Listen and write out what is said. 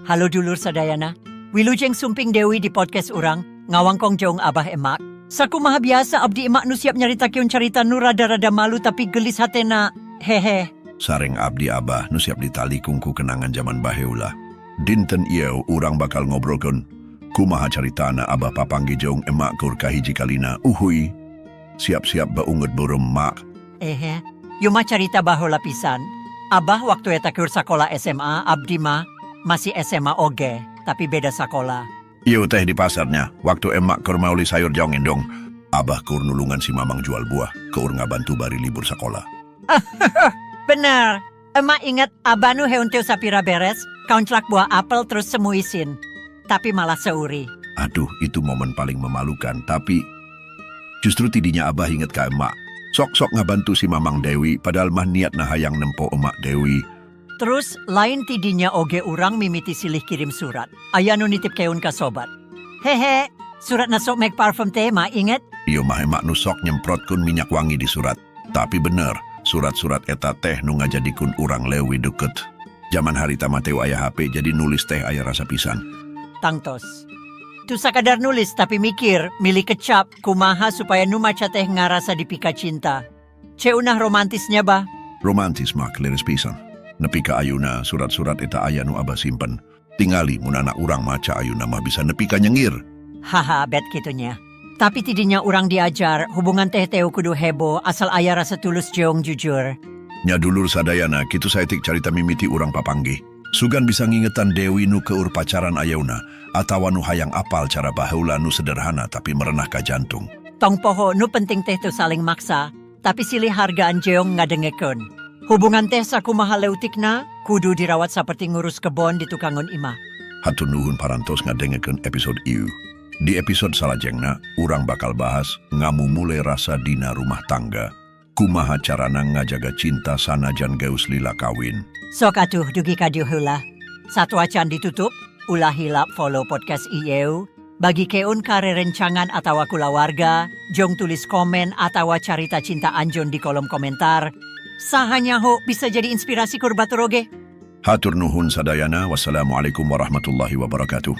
Halo, dulur sadayana. Wilujeng sumping deui di podcast urang, Ngawangkong Jeung Abah Emak. Sakumaha biasa, abdi emak nu siap nyaritakeun carita nu rada-rada malu tapi gelis hatena. Hehe. Sareng abdi Abah nu siap ditalikung ku kenangan zaman baheula. Dinten ieu urang bakal ngobrolkeun kumaha caritana Abah papanggih jeung emak keur kahiji kalina. Uhuy. Siap-siap beungeut beureum, Mak. Ehe, ieu mah carita baheula pisan. Abah waktu eta keur sakola SMA, abdi mah masih SMA oge, tapi beda sakola. Ieu teh di pasarnya, waktu emak keur mauli sayur jeung indung. Abah keur nulungan si mamang jual buah, keur ngabantu bari libur sekolah. Bener. Emak ingat Abah nu henteu sapira beres, kaunclak buah apel terus semu isin. Tapi malah seuri. Aduh, itu momen paling memalukan, tapi justru tidinya Abah inget ka emak. Sok-sok ngabantu si Mamang Dewi, padahal mah niatna hayang nempo emak Dewi. Terus lain tidinya oge urang mimiti silih kirim surat. Aya nu nitip keun ka sobat. Hehe, surat sok make parfum teh, Mak inget? Ieu mah emak nu sok nyemprotkeun minyak wangi di surat. Tapi bener, surat-surat eta teh nu ngajadikeun urang leuwih deket. Zaman harita mah teu aya HP, jadi nulis teh aya rasa pisan. Tangtos. Teu sakadar nulis, tapi mikir, milih kecap, kumaha supaya nu maca teh ngarasa dipika cinta. Ceunah romantisnya, Bah. Romantis, Mak, leres pisan. Nepi ka ayuna surat-surat eta aya nu Abah simpen. Tingali mun anak urang maca ayuna mah bisa nepi ka nyengir. Haha, bet kitu nya. Tapi tidinya urang diajar, hubungan teh teu kudu heboh, asal aya rasa tulus jeung jujur. Nya, dulur sadayana, kitu saeutik carita mimiti urang papanggih. Sugan bisa ngingetan deui nu keur pacaran ayeuna atawa nu hayang apal cara baheula nu sederhana tapi merenah ka jantung. Tong poho, nu penting teh teu saling maksa, tapi silih hargaan jeung ngadengekeun. Hubungan teh sakumaha leutikna, kudu dirawat seperti ngurus kebon di tukangan imah. Hatur nuhun parantos ngadengekeun episode ieu. Di episode salajengna, urang bakal bahas ngamumule rasa dina rumah tangga. Kumaha carana ngajaga cinta sanajan geus lila kawin. Sok atuh dugi ka dieu heula. Satuacan ditutup, ulah hilap follow podcast ieu. Bagikeun ka rerencangan atawa kulawarga, jeung tulis komen atawa carita cinta anjeun di kolom komentar. Saha nyaho bisa jadi inspirasi keur batur oge. Hatur nuhun sadayana, wassalamualaikum warahmatullahi wabarakatuh.